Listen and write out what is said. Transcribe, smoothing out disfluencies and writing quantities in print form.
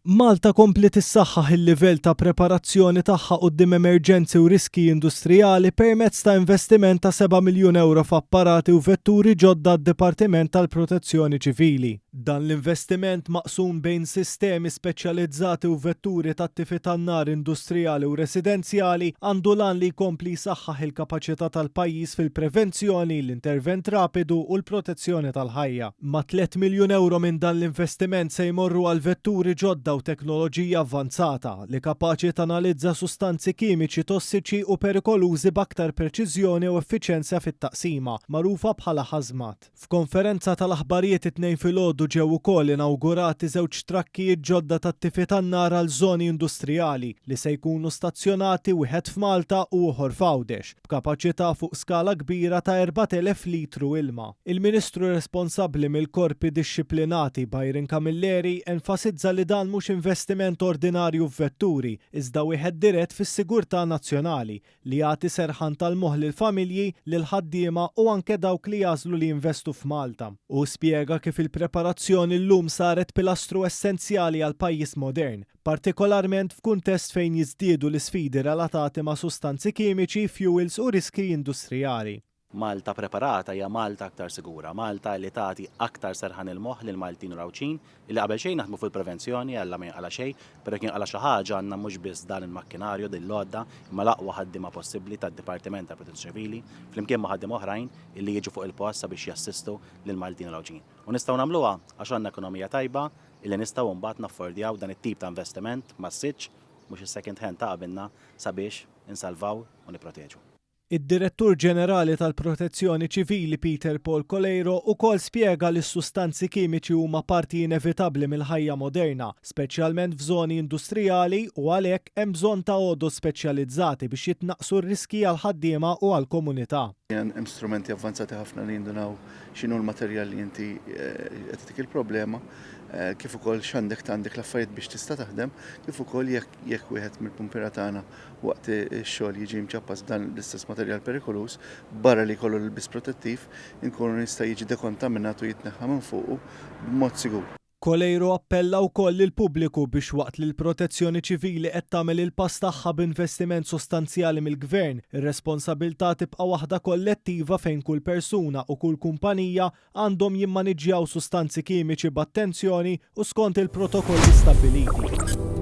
Malta kompliet issaħħaħ il-livell ta' preparazzjoni tagħha quddiem emerġenzi u riskji industrijali permezz ta' investiment ta' seba' miljun ewro f'apparati u vetturi ġodda għad-Dipartiment tal-Protezzjoni Ċivili. Dan l-investiment, maqsum bejn sistemi speċjalizzati u vetturi tat-tifi tan-nar industrijali u residenzjali, għandu l-għan li jkompli jsaħħaħ il-kapaċità tal-pajjiż fil-prevenzjoni, l-intervent rapidu u l-protezzjoni tal-ħajja. Mat-3 miljun ewro minn dan l-investiment se jmorru għal vetturi ġodda u teknoloġija avvanzata li kapaċi tanalizza sustanzi kimiċi tossiċi u perikolużi b'aktar preċiżjoni u effiċenzja fit-taqsima, magħrufa bħala hazmat. F'konferenza tal-aħbarijiet it-Tnejn filgħodu ġew ukoll inawgurati żewġ trakkijiet ġodda tat-tifi tan-nar għal żoni industrijali li se jkunu stazzjonati wieħed f'Malta u ieħor f'Għawdex. b'kapaċità fuq skala kbira ta' 4,000 litru ilma. Il-Ministru responsabbli mill-korpi dixxiplinati, Byron Camilleri, enfasizza li dan mhux investiment ordinarju f'vetturi, iżda wieħed dirett fis-sigurtà nazzjonali, li jagħti serħan tal-moħħ lill-familji, lill-ħaddiema u anke dawk li jagħżlu li jinvestu f'Malta. Hu spjega kif il-preparazzjoni llum saret pilastru essenzjali għal pajjiż modern, partikolarment f'kuntest fejn jiżdiedu l-isfidi relatati ma' sustanzi kimiċi, fjuwils u riskji industrijali. Malta preparata hija Malta aktar sigura, Malta li tagħti aktar serħan il-moħħ lill-Maltin u l-Għawdxin illi qabel xejn naħdmu fuq il-prevenzjoni, Alla ma jinqala' xejn, però jekk jinqala' xi ħaġa għandna mhux biss dan il-makkinarju, din l-għodda, imma l-aqwa ħaddiema possibbli tad-Dipartiment tal-Protezzjoni Ċivili flimkien ma' ħaddiema oħrajn illi jiġu fuq il-post sabiex jassistu lill-Maltin u l-Għawdxin. U nistgħu nagħmluha għax għandna ekonomija tajba, illi nistgħu mbagħad naffordjaw dan it-tip ta' investiment massiċċ, mhux is-second hand ta' qabilna, sabiex insalvaw u nipproteġu. Id-Direttur Ġenerali tal-Protezzjoni Ċivili Peter Paul Coleiro ukoll spjega li s-sustanzi kimiċi huma parti inevitabbli mill-ħajja moderna, speċjalment f'żoni industrijali u għalhekk hemm bżonn ta' għodod speċjalizzati biex jitnaqqsu r-riskji għall-ħaddiema u għall-komunità. Hemm strumenti avvanzati ħafna li jindunaw x'inhu l-materjal li inti qed tagħtik il-problema, kif ukoll x'għandek għandek l-affarijiet biex tista' taħdem, kif ukoll jekk jekk wieħed mill-pumpiera tagħna waqt ix-xogħol jiġi mċappas b'dan l-istess materjal perikoluż, barra li jkollu l-ilbies protettiv, inkunu jista' jiġi dekontaminat u jitneħħa minn fuqu b'mod sigur. Coleiro appella wkoll lill-pubbliku biex waqt li l-Protezzjoni Ċivili qed tagħmel il-pass tagħha b'investiment sostanzjali mill-Gvern, ir-responsabilità tibqa' waħda kollettiva fejn kull persuna u kull kumpanija għandhom jimmaniġġjaw sustanzi kimiċi b'attenzjoni u skont il-protokolli stabbiliti.